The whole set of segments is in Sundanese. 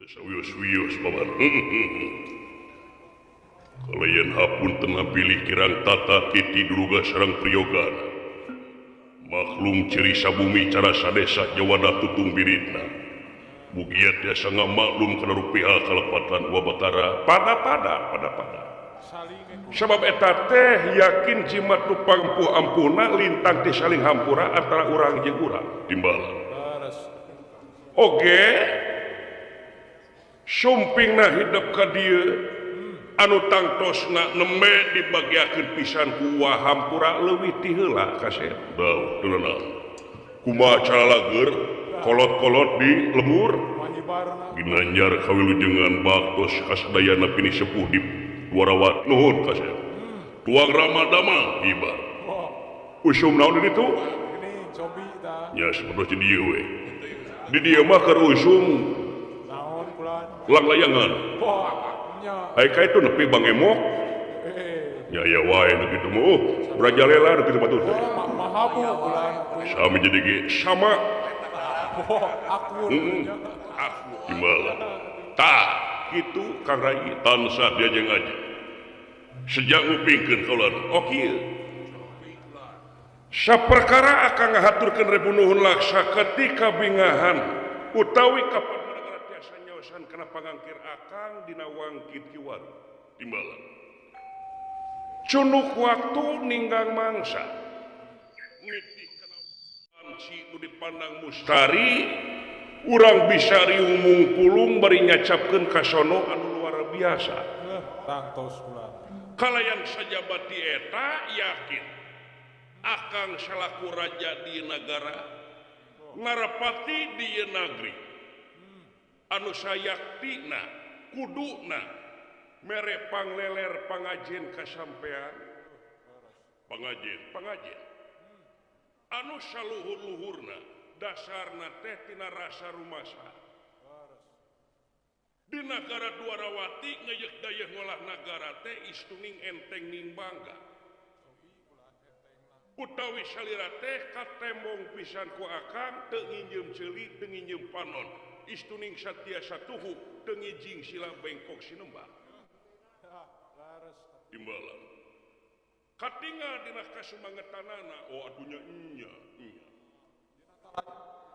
Teu sawios-wios paman. Kalayan hapunten bilih kirang tata titi duruga sareng priyogana. Maklum ciri sabumi cara sadesa jawada tutung biritna. Mugia tiasa ngamaklum kana rupiah kalepatan Wa Batara pada-pada pada-pada. Sebab eta teh yakin jimat nu pangpuh ampuna lintang teh saling hampura antara urang jeung urang timbalan. Oge sumpingna hidup ka dieu anu tangtosna nembe dibagiakeun pisan ku hampura leuwih ti heula kasep. Dau teu kumaha cara lager kolot-kolot di lemur ginanjar kawilujengan baktos kasadayana pini sepuh di Dwarawati nuhun kasep. Tuang ramadama hibar. Usum naon ditu? Nya sapertos di dieu we. Di dieu mah keur usum naon kulan? Langlayangan. Ai ka itu nepi Bang Emok. Ya ya wae nu kitu mah. Brajalela nu kitu mah tuh. Mahabu kulan. Sami jadi ge sama. Akur. Akur timbalan. Tah kitu Kang Rai tansah diajeng aja. Sejak ngupingkeun kaulan. Oh kieu. Saperkara akan ngahaturkeun rebu nuhun laksa ketika bingahan utawi kapan negara tiasa nyaosan kana pangangkir akang dina wangkit kiwari timbalan. Cunuk waktu ninggang mangsa. Nitih kana panci nu dipandang mustari urang bisa riung pulung bari nyacapkeun kasono anu luar biasa. Tangtos kula. Kalayan sajabati eta yakin akang selaku raja di negara narapati di negeri anu sayaktina kuduna mere pangleler pangajin kasampean pangajin pangajin anu saluhur-luhurna dasarna teh tina rasa rumasa di nagara Dwarawati ngeyek dayeuh ngolah nagara teh istuning enteng ning bangga utawi salira teh katembong pisan ku akang teu nginjeum ceuli teu nginjeum panon istuning satiasa tuhu teu ngijing sila bengkok sinembah timbalan katingal dina kasumangetanana oh adunya nya nya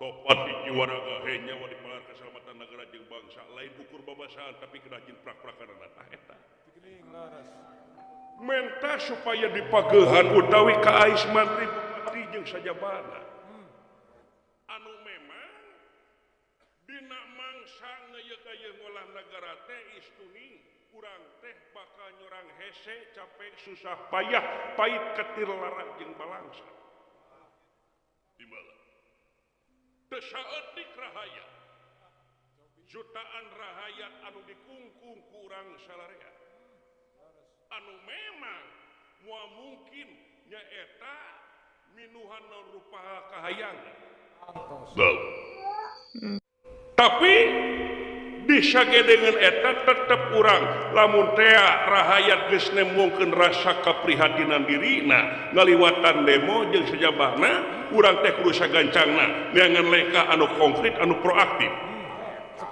topat hiji waraga he nyawa dipalar keselamatan negara jeung bangsa lain ukur babasaan tapi kedah jeung prak-prakanana tah eta menta supaya dipagehan utawi kaais mantri bupati jeung sajabana anu memang dina mangsa ngeuyeuk-ngeuyeuk ngolah nagara teh istuning urang teh bakal nyorang hese capek susah payah pahit ketir larang jeung balangsa timbalan teu saeutik rahayat jutaan rahayat anu dikungkung ku urang salarea anu memang moal mungkin nyaeta minuhan naon rupa kahayangan. Tapi disagedengeun eta tetep urang lamun tea rahayat geus nembongkeun rasa kaprihatinan dirina ngaliwatan demo jeung sajabahna urang teh kudu sagancangna neangan leka anu konkret anu proaktif.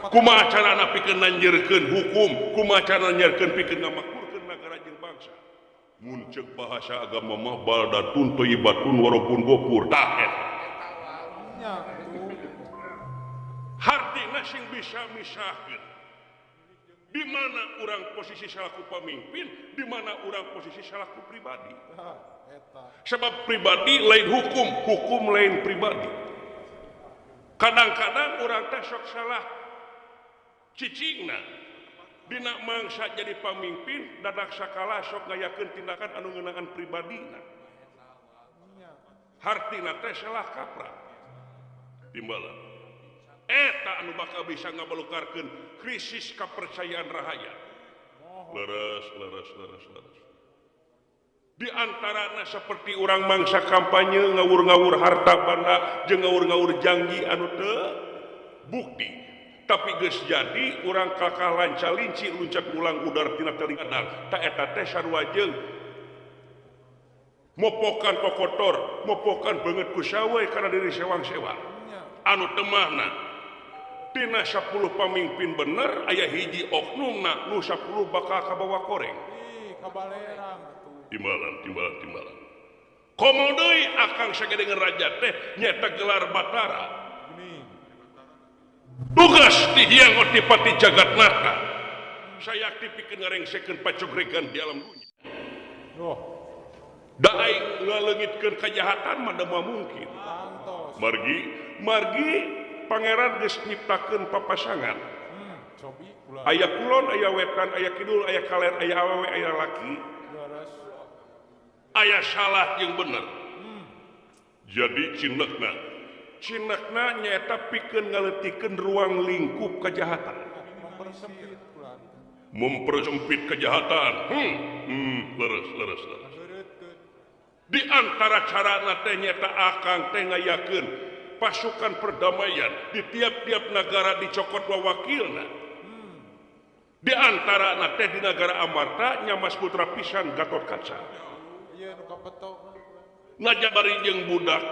Kumaha carana pikeun nanjeurkeun hukum, kumaha carana nanjeurkeun pikeun ngamakmurkeun nagara jeung bangsa. Mun ceuk bahasa agama mah baldatun thayyibatun walaupun gofur tah eta. Hartina sing bisa misahkeun. Di mana urang posisi salaku pamimpin, di mana urang posisi salaku pribadi. Sebab pribadi lain hukum, hukum lain pribadi. Kadang-kadang urang teh sok salah cicingna. Dina mangsa jadi pamimpin, dadak sakala sok ngayakeun tindakan anu ngeunaan pribadina. Hartina teh salah kaprah. Timbalan. Eta anu bakal bisa ngabalukarkeun krisis kepercayaan rahayat. Leres, leres, leres, leres. Di antarana seperti urang mangsa kampanye ngawur-ngawur harta banda jeung ngawur-ngawur janji anu teu bukti. Tapi geus jadi urang kakah lanca linci luncat ulang udar tina telinga tah eta teh sarua jeung mopokan kokotor, mopokan beungeut ku sawe kana diri sewang-sewang. Anu temahna Dina 10 pamimpin bener aya hiji oknumna nu 10 bakal kabawa koreng. Ih, kabalerang atuh. Timbalan timbalan timbalan. Komo deui akang sagede raja teh nyaeta gelar Batara. Tugas di Hyang Otipati Jagatnata. Sayakti pikeun ngarengsekeun pacogregan di alam dunya. Oh. Da aing ngaleungitkeun kajahatan mah da moal mungkin. Margi margi pangeran geus nyiptakeun papasangan. Cobi kula. Aya kulon, aya wetan, aya kidul, aya kaler, aya awewe, aya laki. Aya salah jeung bener. Jadi cinekna. Cinekna nyaeta pikeun ngaleutikeun ruang lingkup kejahatan. Mempersempit kula. Mempersempit kejahatan. Leres leres leres. Di antara carana teh nyaeta akang teh ngayakeun pasukan perdamaian di tiap-tiap negara dicokot wawakilna. Di antara teh di negara Amarta Nyamas Putra pisan Gatotkaca. Ieu nu kapeto. Najan bari jeung budak.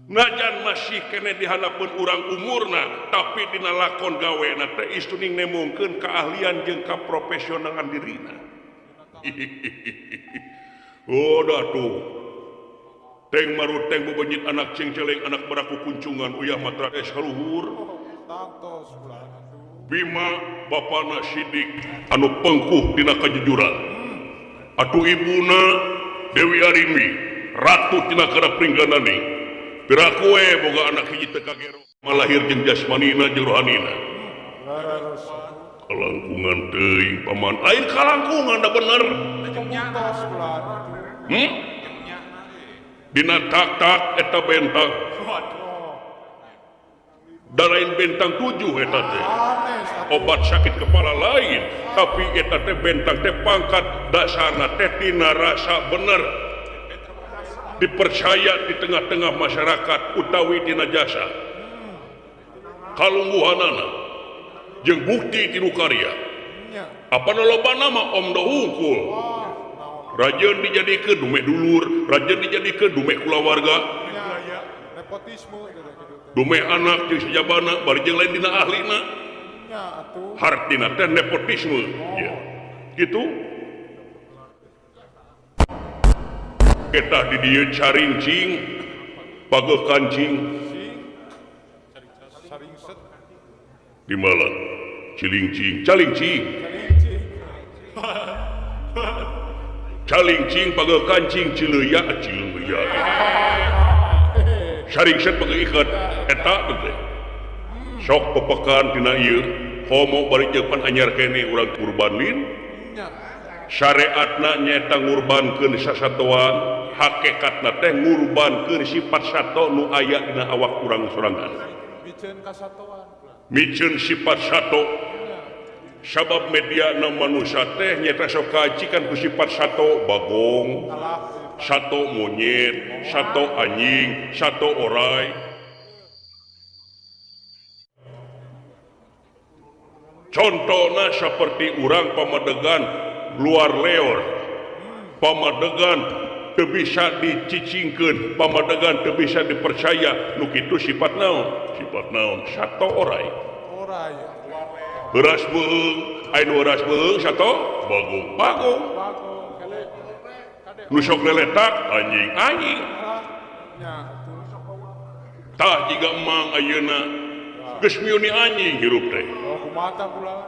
Najan masih keneh dihanapeun urang umurna, tapi dina lakon gawena teh istuning nemongkeun keahlian jeung kaprofesionalan dirina. Oh dah tuh. Teng maruteng bebenyit anak cengceleng anak beraku kuncungan uyah matra es kaluhur. Bima bapana Sidik anu pengkuh dina kajujuran. Atuh ibuna Dewi Arimbi ratu tina kana Pringganani. Piraku we boga anak hiji teu kagero malahir jeung jasmanina jeung rohanina. Kalangkungan teuing paman lain kalangkungan da bener. Dina tak-tak eta bentang. Da lain bentang 7 eta teh. Obat sakit kepala lain, tapi eta teh bentang teh pangkat dasarna teh tina rasa bener. Dipercaya di tengah-tengah masyarakat utawi dina jasa. Kalungguhanana jeung bukti tinu karya. Apa nu loba nama Om Do hungkul. Rajen dijadikeun dume dulur, rajen dijadikeun dume kulawarga. Nepotisme Dume anak jeung sajabana bari jeung lain dina ahlina. Hartina teh nepotisme. Ya. Gitu. Eta di dieu carincing, pageuh kancing. Di malam cilingcing, calingcing. Calingcing pageuh kancing cileuya cileuya. Saringset pageuh ikat eta teh. Sok pepekan tina ieu komo bari jeung pan anyar keneh urang kurban lin. Syariatna nyaeta ngurbankeun sasatoan, hakikatna teh ngurbankeun sifat sato nu aya dina awak urang sorangan. Miceun kasatoan. Miceun sifat sato. Sabab media na manusia teh nyaeta sok kacikan ku sifat sato bagong, sato monyet, sato anjing, sato orai. Contohna seperti urang pamadegan luar leor, pamadegan teu bisa dicicingkeun, pamadegan teu bisa dipercaya, nu kitu sifat naon? Sifat naon? Sato orai. Orai. Beras beuheung, aya nu beras beuheung sato bagong, bagong. Nu sok leletak anjing, anjing. Tah jiga emang ayeuna geus miuni anjing hirup teh.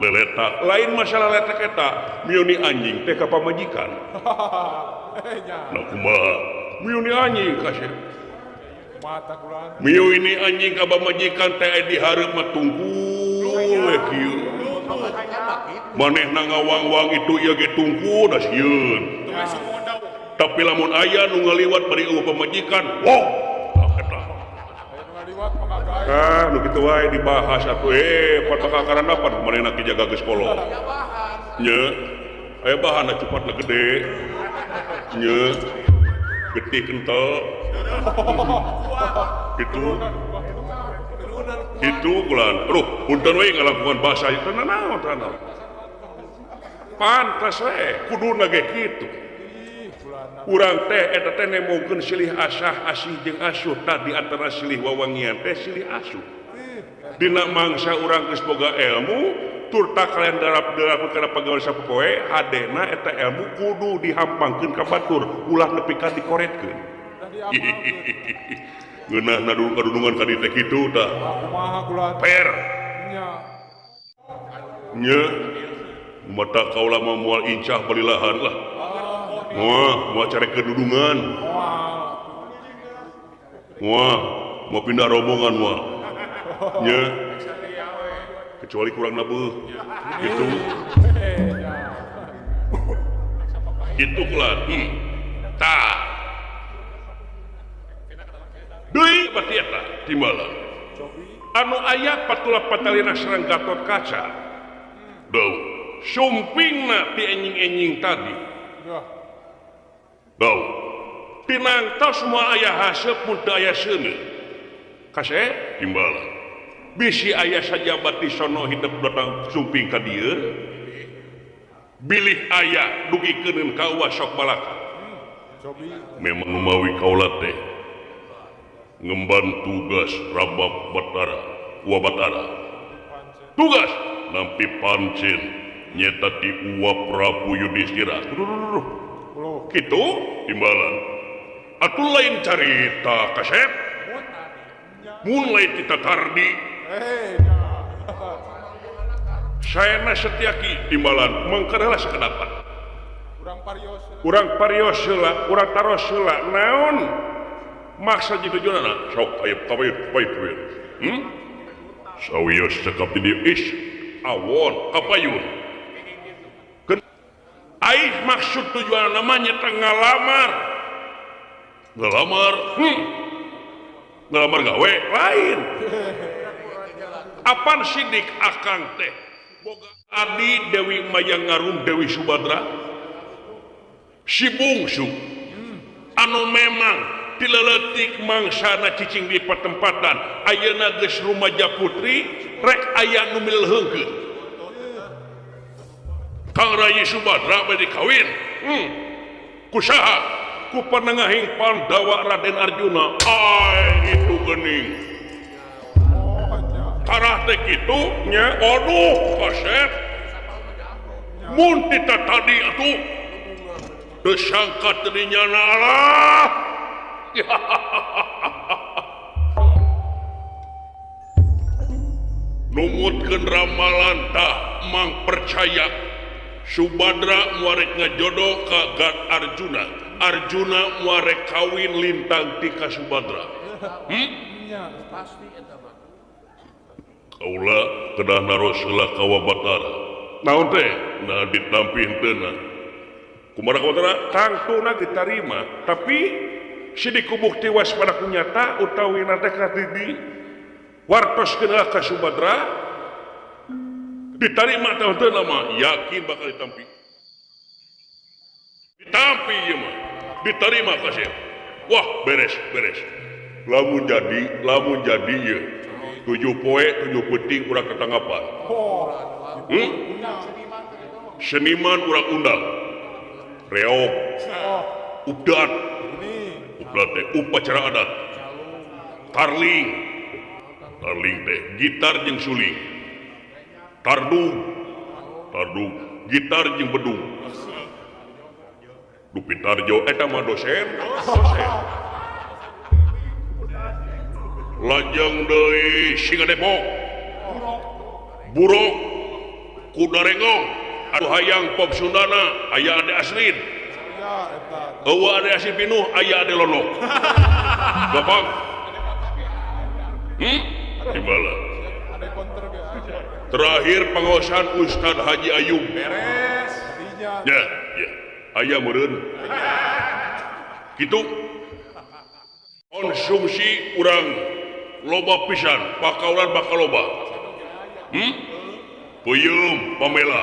Leletak, lain masalah letak eta, miuni anjing teh ka pamajikan. Nah kumaha? Miuni anjing kasih. Miuni anjing ka pamajikan teh dihareup mah tungkul we kieu. Manehna ngawang-wang itu ieu ge tungkul da sieun. Tapi lamun aya nu ngaliwat bari eueuh pamajikan, wow, tah eta. Ah, nu kitu wae dibahas atuh pan bakal karandapan manehna ki jaga geus kolot. Nya, aya bahanna cepatna gede. Nya, getih kental. Gitu. Gitu kulan. Aduh, punten we ngalakukan bahasa ieu teh naon teh naon. Pantes we kuduna ge kitu. Urang teh eta teh nemongkeun silih asah asih jeung asuh tah di antara silih wawangian teh silih asuh. Dina mangsa urang geus boga ilmu turta kalian darap-darap kana pagawean sapopoe hadena eta ilmu kudu dihampangkeun ka batur ulah nepi ka dikoretkeun. Ngeunah kadunungan ka dieu teh kitu tah. Kumaha kula per. Nya. Nya mata kaula mah moal incah balilahan lah. Moal moal cari kedudungan. Moal mau pindah rombongan moal. Nya. Kecuali kurang nabeuh. Gitu. Gitu kula. Tah. Deui berarti eta timbalan. Anu aya patula patalina sareng Gatotkaca. Duh, sumpingna ti enjing-enjing tadi. Duh. Tinangtos moal aya haseup mun teu aya seuneu. Kaseh timbalan. Bisi aya sajabat di sono hidup datang sumping ka dieu. Bilih aya dugi keuneun ka uwa sok balaka. Memang numawi kaula teh ngemban tugas Rabab Batara, Uwa Batara. Tugas nampi pancen nyeta ti Uwa Prabu Yudhistira. Kitu timbalan. Atuh lain carita kasep. Mun lain kita tardi. Saena Setiaki timbalan mangkadalah sakedapan. Urang parios heula, urang taros heula naon maksa jitu tujuanana sok aya kapayun. Sawios cekap di dieu is awon kapayun. Aih maksud tujuanana mah nyeta ngalamar. Ngalamar, ngalamar gawe lain. Apan sidik akang teh boga adi Dewi Mayangarum Dewi Subadra si bungsu anu memang tileletik mangsana cicing di patempatan ayeuna geus rumaja putri rek aya nu mileuheungkeun Kang Rayi Subadra bade kawin kusaha ku panengahing Pandawa Raden Arjuna. Ai itu geuning tarah teh kitu nya aduh kasep mun tita tadi atuh teu sangka teu dinyana Allah. Numutkeun ramalan tah mang percaya Subadra muarek ngajodoh ka Gat Arjuna, Arjuna muarek kawin lintang ti ka Subadra. Kaula kedah naros heula ka Wa Batara. Naon teh? Nah ditampi henteuna. Kumaha ka Batara? Tangtuna ditarima, tapi sidik kubukti waspada kunyata utawi nate ka di wartoskeun ka Subadra ditarima teh henteu mah yakin bakal ditampi. Ditampi ieu mah, diterima ka sieu. Wah, beres, beres. Lamun jadi ieu 7 poe 7 peuting urang tetanggapan. Seniman urang undang. Reog, updat, updat teh upacara adat. Tarling, tarling teh gitar jeung suling. Tardung, tardung, gitar jeung bedung. Dupi Tarjo eta mah dosen, dosen. Lajeng deui Singa Depok, Buruk, Kuda Renggong, anu hayang pop Sundana aya Ade Asrin. Eueuh Ade Asrin pinuh aya Ade Lonok. Gampang. Timbala. Terakhir pengawasan Ustad Haji Ayub. Beres. Ya, ya. Aya meureun. Kitu. Konsumsi urang loba pisan, pakaulan bakal loba. Peuyeum pamela.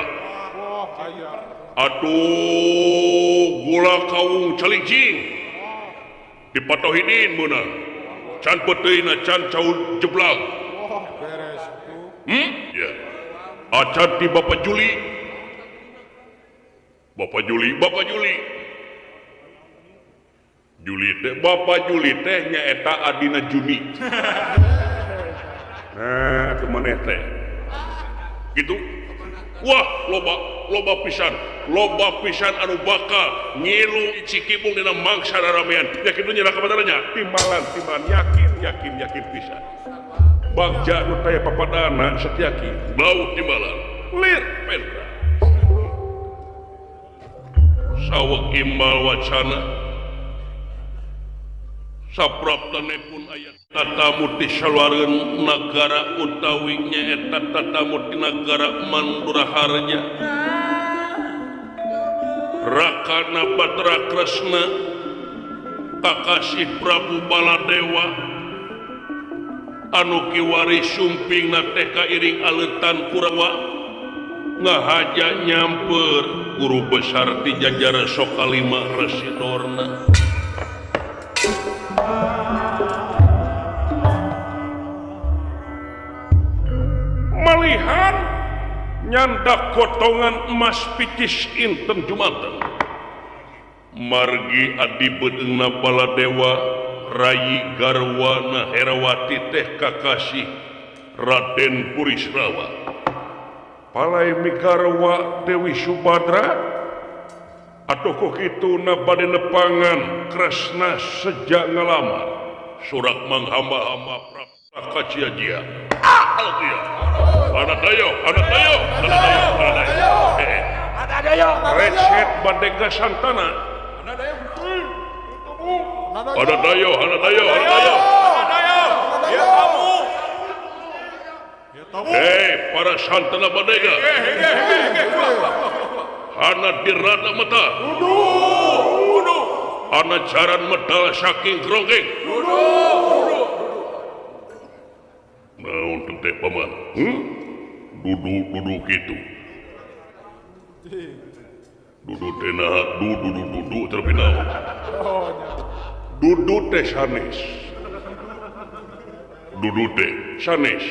Atuh gula kawung calincing. Dipatohidin meunang. Can peuteuyna can cau jeblag. Ya. Acan ti Bapak Juli. Bapak Juli, Bapak Juli. Juli teh Bapak Juli teh nyaeta adina Juni. Nah, teu maneh teh. Gitu. Wah, loba pisan anu bakal ngilu Cikibul dina mangsa raramean. Ya kitu nya kabataranya. Timbalan yakin pisan. Bagja nu taya papadana Satyaki, bau timbalan. Lir pentra. Saweg imbal wacana. Sapraptane pun aya tatamu ti saluareun nagara utawi nyaeta tatamu ti nagara Manduraharja. Rakana Batra Kresna kakasih Prabu Baladewa anu kiwari sumpingna teh kairing aleutan Kurawa ngahaja nyamper guru besar ti jajara Sokalima Resi Dorna. Malihan nyandak kotongan emas picis inten jumanten margi adi bedeungna Baladewa rayi garwana Herawati teh kakasih Raden Purisrawa palai migarwa Dewi Subadra atuh ku kituna bade nepangan Kresna sejak ngalamar surak manghamba-hamba prapta kacia-jia. Ada dayo. Recet Badega Santana. Ada dayo. Hei, para Santana Badega. Hana dirada mata. Hana jaran medal saking kerongkeng. Naon teh paman? Duduk gitu. Duduk teh naha, duduk terlebih naon. Duduk teh sanes. Duduk teh sanes.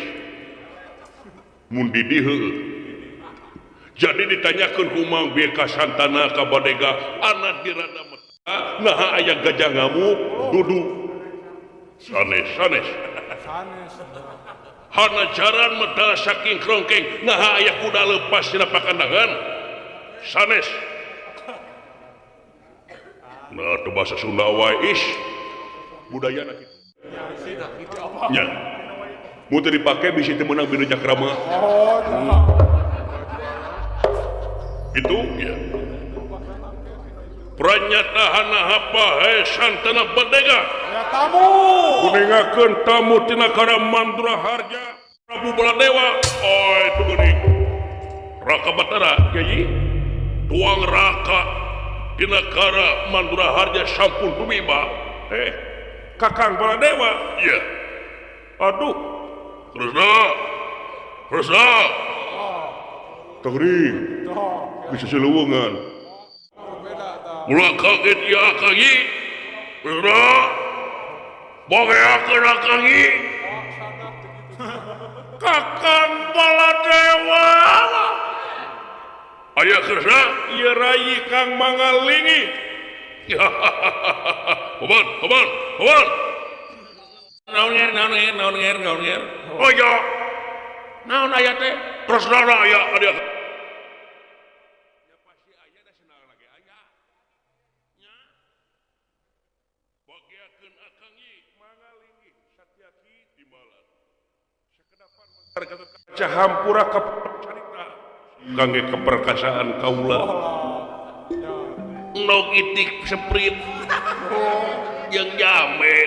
Mun di dieu. Jadi ditanyakeun ku Mang BK Santana ka Badega, anak dirada mata, naha aya gajah ngamuk, duduk. Sanes. Sanes. Hana jaran medal saking krongkeng, naha aya kuda lepas dina pakandangan. Sanes. Nah, teu bahasa Sunda wae is. Budayana kitu. Nya. Mun teu dipake bisi teu meunang bina cakrama. Gitu ya. Pranyata hana hapa he Santana Badega. Ya tamu. Kuningakeun tamu tina Negara Manduraharja Prabu Baladewa. Oh itu geuning. Raka Batara Kyai. Tuang raka di negara Manduraharja sampun tumiba. Kakang Baladewa. Iya. Aduh. Kresna. Teuring. Bisa seleuweungan. Ulah kaget ya akangi. Kresna. Bogeakeun akangi. Kakang Baladewa. Aya Kresna, ieu rayi Kang Mangalingi. Paman. Naon nger. Oh ya. Naon aya teh? Kresna aya aya. Ya pasti aya da senang lagi aya. Nya. Bogeakeun akangi Mangalingi Satyaki timbalan. Sakedapan mangkar hampura ka carita kangge keperkasaan kaula. Nog itik seprit jeung jame.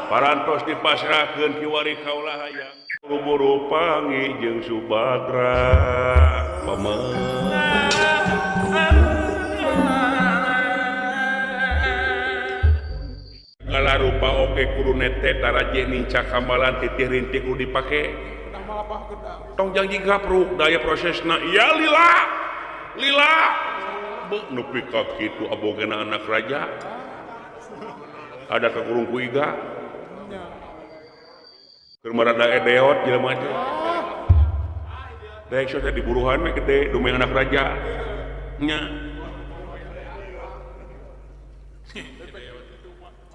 Parantos dipasrahkeun kiwari kaula hayang buru-buru pangi jeung Subadra. Paman. Segala rupa oge kudu nete taraje nincak hambalan titih rintik kudu dipake. Tong janji gapruk daya prosesna ya lila lila nepi ka kitu abogena anak raja ada kakurung ku iga keur marada edeot jelema teh daek sok diburuhan we gede dumeh anak raja nya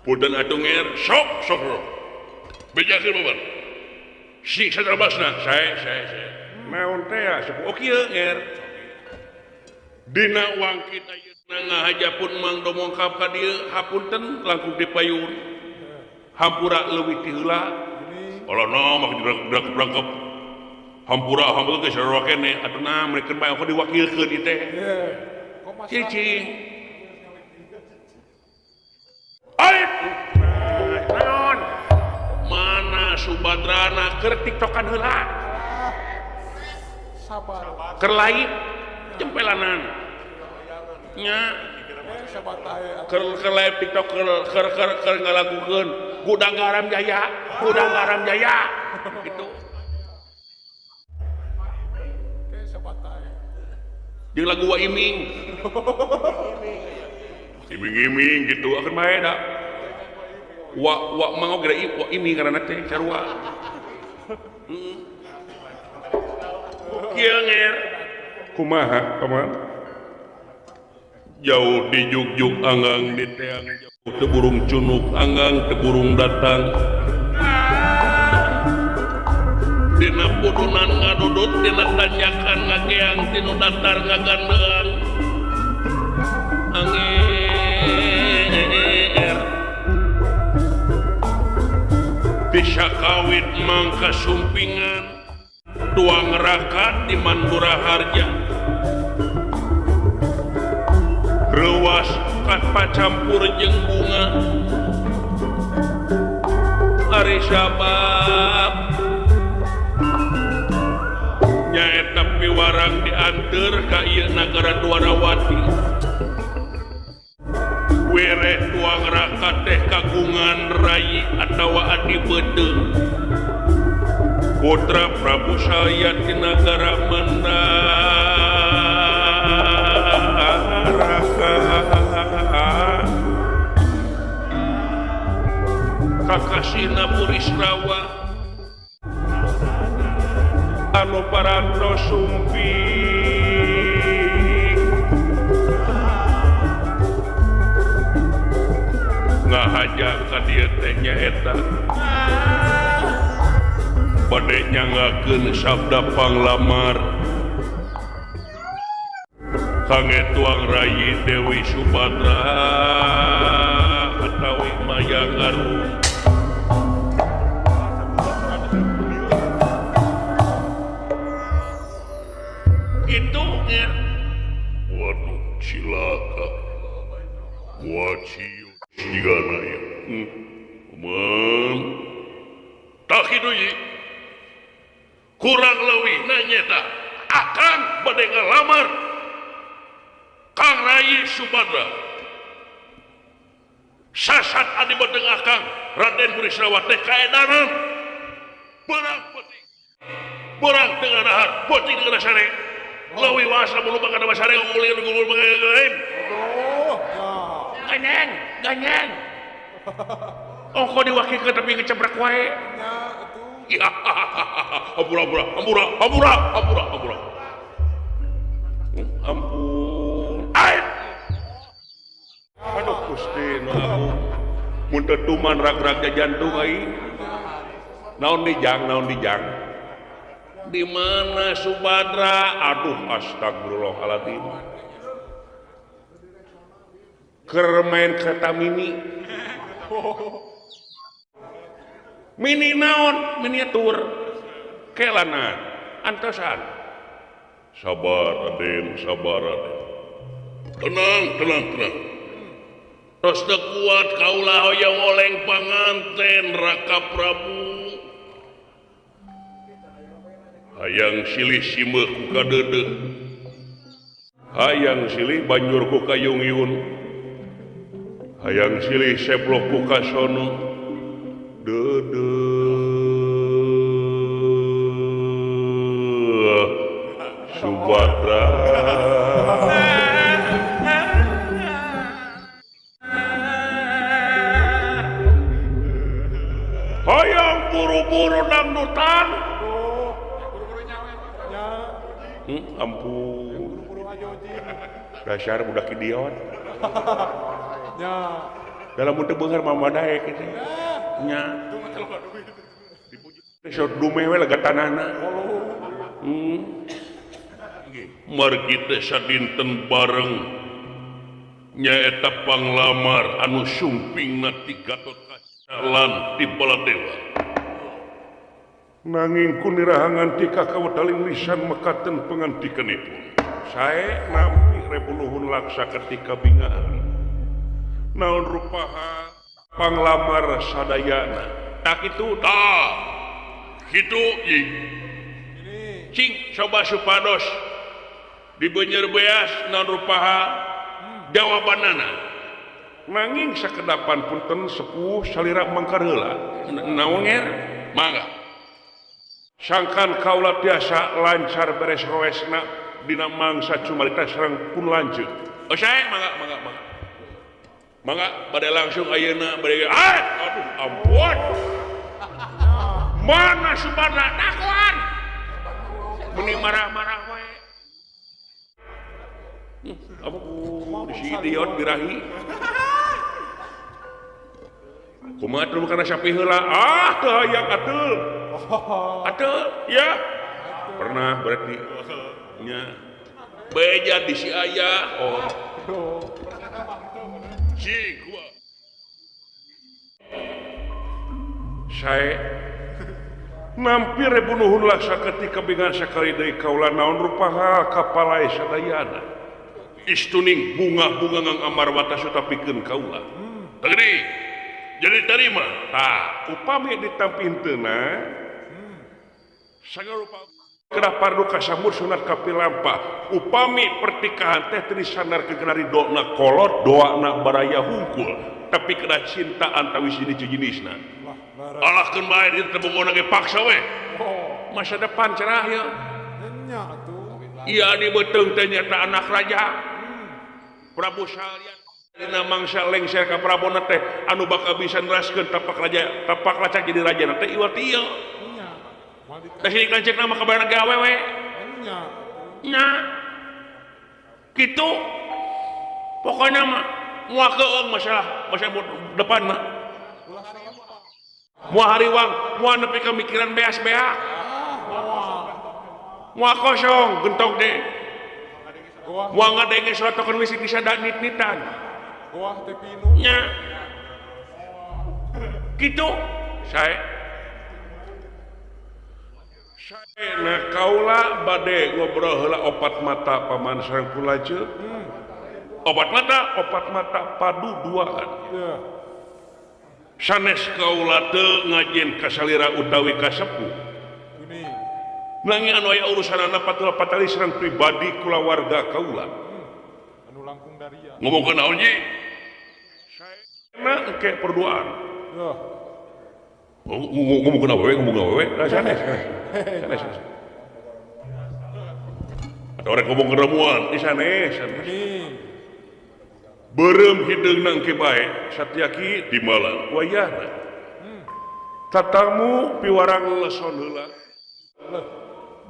punten atuh nger sok sok bejakeun babar. Si satrabasna sae sae sae. Naon teh ya sepuh kieu nger. Dina wangkit ayeuna ngahaja pun Mang domongkap ka dieu hapunten langkung dipayun. Hampura leuwih ti heula. Alana mah dibrangkep. Hampura hampura geus sarua keneh atuh na mereka bae aku diwakilkeun ieu teh. Cicing. Aib. Naon? Mana Subadrana keur tiktokan heula. Sabar. Keur lain jempelanan. Nya. Keur live TikTok keur ngalagukeun Gudang Garam Jaya, Gudang Garam Jaya gitu. Jeung lagu Wa Iming. Iming-iming gitu akan bae da. Wa wa mang oge wa Iming ngaranna teh sarua. Heeh. Kieu nger. Kumaha paman? Jauh di juk-juk anggang di teang jauh teu burung cunuk anggang teu burung datang. Dina pudunan ngadudut dina tanjakan ngageang tinu datar ngagandeang anger bisa kawit mangka sumpingan tuang rakat di Mandura Harja reuas kapacampur jeung bunga ari sabab nyaeta piwarang dianteur ka ieu nagara Dwarawati wereh tuang raka teh kagungan rayi atawa adi beuteung putra Prabu Salyati nagara Mandaraka kakasihna Burisrawa anu parantos sumping ngahaja ka dieu teh nyaeta bade nyanggakeun sabda panglamar kangge tuang rayi Dewi Subadra atawi Mayangarum. Itu nya. Waduh cilaka. Waciu sigana ieu. Kumaha? Tah kitu ieu. Kurang leuwih nanyeta akang bade ngalamar Kang Rayi Subadra. Sasat adi bedeng akang Raden Burisrawa teh kaedanan. Beurang peuting. Beurang teu ngadahar, peuting teu ngadasare. Leuwih waas lamun lupa kana basare ngulieun ngulur bagaim. Ganyeng, ganyeng. Ongko diwakilkeun tapi ngecebrak wae. Nya atuh. Ya, hampura, hampura, hampura, hampura, hampura, hampura. Ampun. Air. Aduh Gusti nu agung. Mun teu tuman rag-rag jantung aing. Naon dijang, naon dijang. Di mana Subadra? Aduh astagfirullahaladzim. Keur main kereta mini. Mini naon? Miniatur. Kelana antosan. Sabar Raden, sabar Raden. Tenang, tenang, tenang. Tos teu kuat kaula hoyong oleng panganten Raka Prabu. Hayang silih simeuh ku kadeudeuh. Hayang silih banjur ku kayungyun. Hayang silih seblok ku kasono. Deudeuh Subadra. Hayang buru-buru dangdutan. Ampun. Dasar budak idiot. Ya. Dalam untuk beunghar mama daek kitu. Nya. Dipuji. Sok dumeh we legatanana. Margi teh sadinten bareng nyaeta panglamar anu sumpingna ti Gatotkaca lan ti Baladewa. Nanging kunirahangan ti kakawetaling lisan mekaten pengantikanipun. Sae nampi Rebu Nuhun Laksa ketika bingahan. Naon rupaha panglamar sadayana. Tak itu tah. Kitu ye. Cing coba supados dibenyer beas naon rupaha jawabanana. Nanging sakedapan punten sepuh salira mangkar heula. Naon nger? Mangga. Sangkan kaula tiasa lancar beres roesna dina mangsa cumarita sareng pun lanceuk. Oh sae mangga mangga mangga. Mangga bade langsung ayeuna bade aduh ampun. Mana Subarna dakuan? Meni marah-marah wae. Aduh, si idiot birahi. Kumaha teu kana sapi heula? Ah, teu hayang atuh. Atuh, ya. Pernah berarti nya. Beja di si ayah. Oh. Si gua. Sae nampi Rebu Nuhun Laksa ketika bingan sakali deui kaula naon rupaha kapalae sadayana. Istuning bunga-bunga ngang Amarwata suta pikeun kaula. Tadi jadi terima. Tah, upami ditampi henteuna sagala rupa kedah pardu kasamur sunat kapilampa. Upami pertikahan teh teu disandarkeun kana ridona kolot doana baraya hungkul, tapi kedah cinta antawis jenis-jenisna. Allah keun bae dieu teh bogona ge paksa we. Masa depan cerah ya. Nya atuh. Iya di beuteung teh nyata anak raja. Prabu Salya dina mangsa lengser ka Prabona teh anu bakal bisa neraskeun tapak raja, tapak lacak jadi raja na teh ieu teh ieu. Nya. Teh sidik lanceuk na mah kabarna ge awewe. Nya. Nya. Kitu. Pokona mah moal keung masalah masa depan mah. Moal hariwang, moal nepi ka mikiran beas-beak. Moal kosong gentong deh. Moal ngadenge sotokeun wisik disadanit-nitan. Goah teh pinu. Nya. Kitu sae. Sae na kaula bade ngobrol heula opat mata paman sareng pulajeuk. Opat mata padu duaan. Yeah. Sanes kaula teu ngajen ka salira utawi ka sepuh. Nanging anu aya urusanana patul patali sareng pribadi kulawarga kaula. Anu langkung daria. Ngomongkeun naon ji? Saena engke perduaan. Heeh. Ngomongkeun awewe, ngomongkeun awewe. Lah sanes. Sanes. Ada orang ngomong ramuan di sanes. Beureum hideungna engke bae Satyaki di Malang wayahna. Tatamu piwarang leson heula.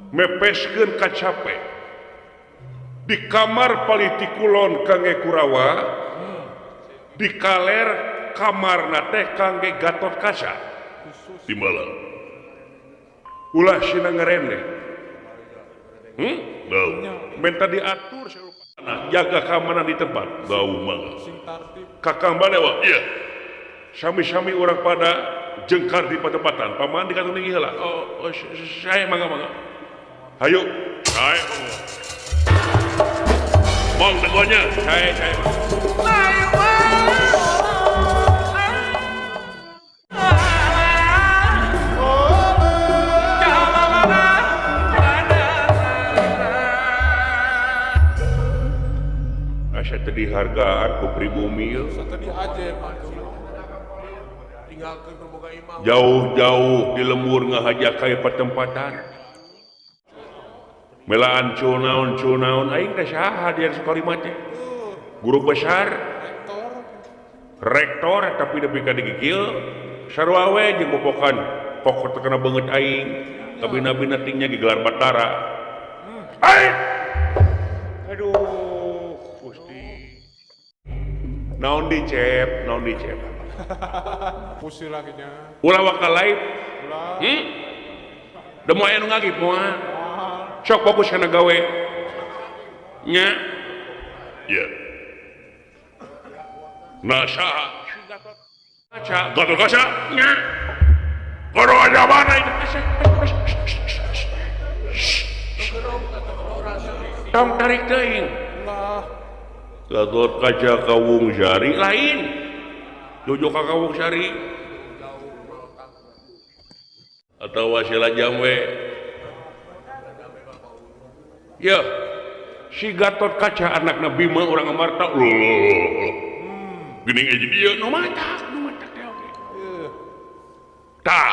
Mepeskeun kacape. Di kamar palitikulon kangge Kurawa, di kaler kamarna teh kangge Gatotkaca di Malang. Ulah sina ngerene. Minta diatur sarupana, jaga keamanan di tempat. Bau mangga. Kakang Balewa, iya. Sami-sami orang pada jengkar di patempatan. Paman di kantor tinggi heula. Oh, saya mangga-mangga. Hayu, saya mangga. Mong tegonya, saya. Asa teu dihargaan ku pribumi ieu. Jauh-jauh di lembur ngahaja ka patempatan. Melaan cunaon aing teh saha di sekolah teh. Guru besar, rektor tapi nepi ka digigil sarua we jeung popokan pokok teu kana beungeut aing. Kabina-bina tingnya gelar batara. Aing. Aduh, Gusti. Naon dicep, naon dicep. Pusing lagi nya. Ulah waka live. Ulah. Demo aya nu ngagip moal. Sok fokus kana gawe. Nya. Ya. Nah saha? Kaca, Gatot Kaca. Nya. Gatot Kaca mana itu? Tong tarik teuing. Gatot Kaca Kawung Sari lain. Jojo ka Kawung Sari. Atau wasila jamwe. Ya. Si Gatot Kaca anakna Bima urang Amarta. Geuning aja dia nu matak teh oge. Tah,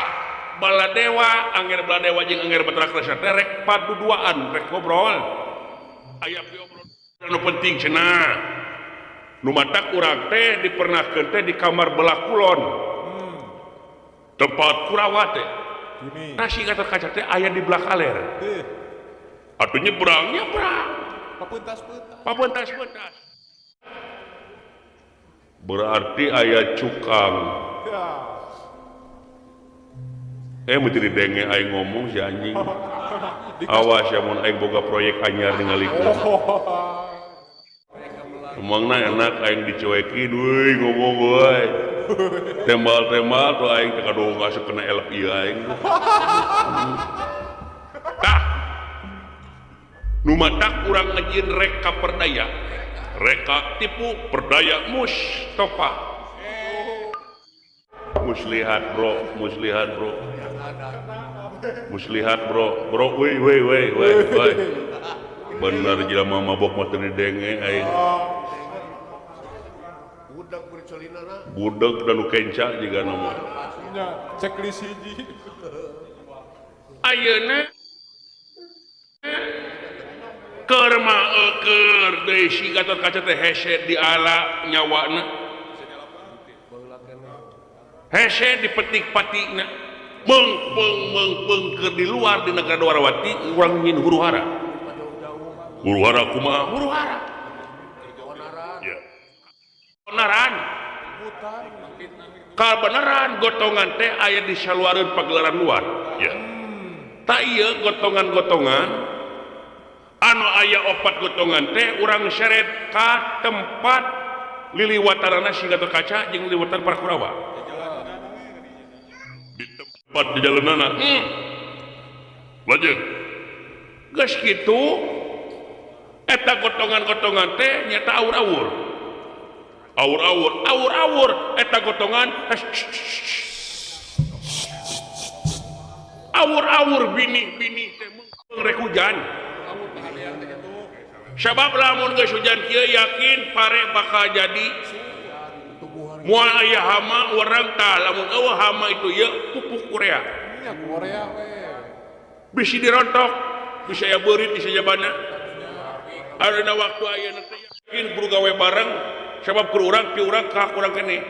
Baladewa, Angger Baladewa jeung Angger Batara Kresna teh rek paduduaan, rek ngobrol. Aya piobrol anu penting cenah. Nu matak urang teh dipernahkeun teh di kamar belah kulon. Tempat Kurawa teh. Tah si Gatot Kaca teh aya di belah kaler. Atuh nyebrang, nyebrang. Papentas-pentas. Papentas-pentas. Berarti aya cukang. Mesti didenge aing ngomong si anjing. Awas ya mun aing boga proyek anyar ningalikeun. Emangna enak aing dicuekin euy ngomong euy. Tembal-tembal tuh aing teh kaduh asup kena elep ieu aing. Tah. Nu matak urang ngajieun reka perdaya. Reka tipu perdaya Mustafa. Muslihat bro, muslihat bro. Muslihat bro, bro woi woi woi woi woi. Bener jelema mabok mah teu didenge aing. Budak bercelinana. Budak dan nu kenca jiga nama. Nya checklist hiji. Ayeuna keur mah eueur deui si Gatot Kaca teh hese diala nyawana. Hese dipetik patikna. Meung peung meung peung keur di luar di negara Dwarawati urang nyin huru hara. Huru hara kumaha? Huru hara. Ya. Onaran. Kabeneran gotongan teh aya di saluareun pagelaran luar. Ya. Ta ieu gotongan-gotongan anu aya opat gotongan teh urang seret ka tempat liliwatarana si Gatot Kaca jeung liliwatan para Kurawa. Di tempat di jalanan. Lanjut. Geus kitu eta gotongan-gotongan teh nyata awur-awur. Awur-awur, awur-awur eta gotongan awur-awur binih-binih teh rek hujan. Sabab lamun geus hujan kieu yakin pare bakal jadi moal aya hama urang tah lamun eueuh hama itu ieu pupuk urea. Nya urea we. Bisi dirontok, bisa aya beurit bisa jabana. Ayeuna waktu ayeuna teh yakin kudu gawe bareng sabab keur urang ti urang ka urang keneh.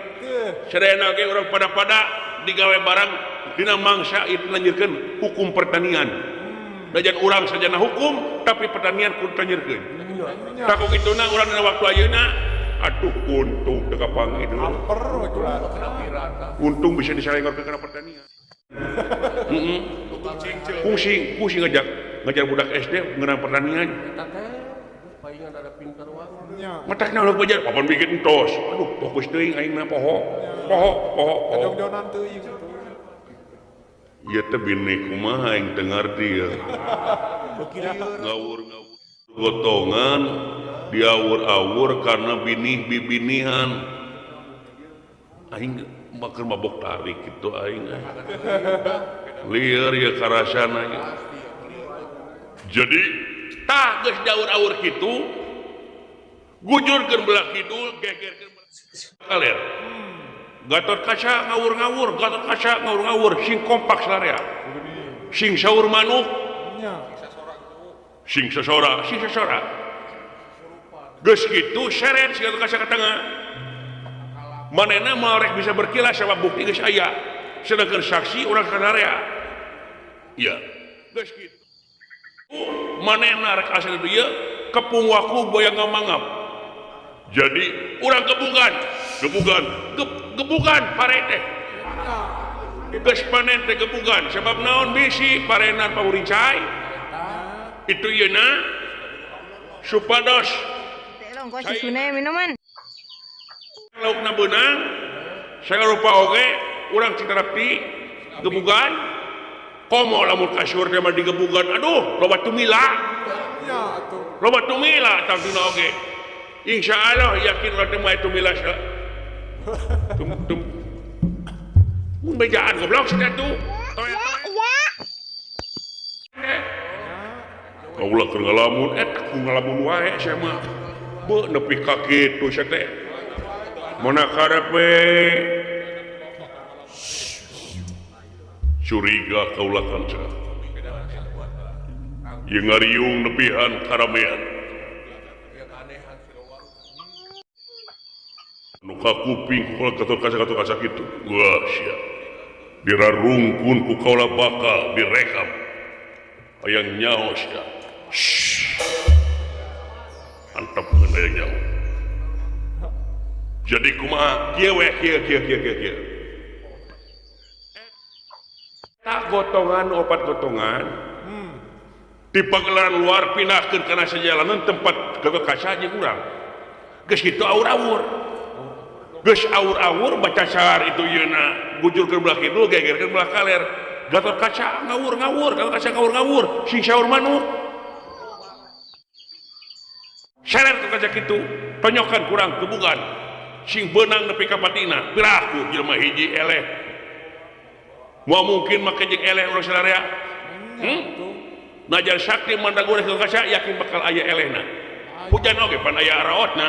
Sadayana ge urang pada-pada digawe bareng dina mangsa itu lanjutkeun hukum pertanian. Dajan urang sajana hukum tapi pertanian kudu tanjurkeun. Takok ituna urang dina waktu ayeuna aduh untung teu kapanggih deui. Amper we kula. Untung bisa disalengorkeun kana pertanian. Heeh. Pusing, pusing ngajar budak SD ngeunaan pertanian. Matakna ulah belajar papan bikin entos. Aduh, fokus teuing aing mah poho. Poho, poho, poho. Jogjonan teuing atuh. Ieu teh bini kumaha aing teu ngarti ya. Ngawur-ngawur gotongan diawur-awur karena binih bibinihan. Aing mah keur mabok tarik kitu aing. Lieur ya karasana ya. Jadi tah geus diawur-awur kitu gujurkeun belah kidul gegerkeun belah kaler. Gatot Kaca ngawur-ngawur, Gatot Kaca ngawur-ngawur, sing kompak sararea. Sing saur manuk, sing sesora, sing sesora. Geus kitu seret si Gatot Kaca ka tengah. Manehna moal rek bisa berkilas sabab bukti geus aya. Sedangkan saksi urang ka area. Iya, geus kitu. Manehna rek asa dieu kepung waku boyang ngamangap. Jadi urang gebukan, gebukan, gebukan pare teh. Geus panen teh gebugan sebab naon bisi parenan pamurincai itu yeuna supados minuman laukna beunang sagarupa oge urang citerapti gebugan komo lamun kasur teh mah digebugan aduh loba tumila nya atuh loba tumila tangtuna oge insyaallah yakin urang teh mah tumila tum tum mun bejaan goblok sia tuh kaulah keur ngalamun eta ku ngalamun wae sia mah beuh nepi ka kitu sia teh mana karep we curiga kaulah kanca ieu ngariung nepihan karamean nu ka kuping ku katur kaca kitu wah sia dirarungkun ku kaula bakal direkam hayang nyaho sia. Mantap hayang nyaho. Jadi kumaha kieu we kieu kieu kieu kieu kieu. Tak gotongan opat gotongan. Di pagelaran luar pindahkeun kana sajalanan tempat gatot kaca jeung urang. Geus kitu aur-aur. Geus aur-aur baca sar itu yeuna bujurkeun belah kidul gegerkeun belah kaler. Gatot kaca ngawur-ngawur, gatot kaca ngawur-ngawur, sing saur manuk. Seret ke kaca kitu, tonyokan kurang gebugan. Sing beunang nepi ka patina, piraku jelema hiji eleh. Moal mungkin make jeung eleh urang sararea. Najar sakti mandraguna gatot kaca yakin bakal aya elehna. Hujan oge pan aya araotna.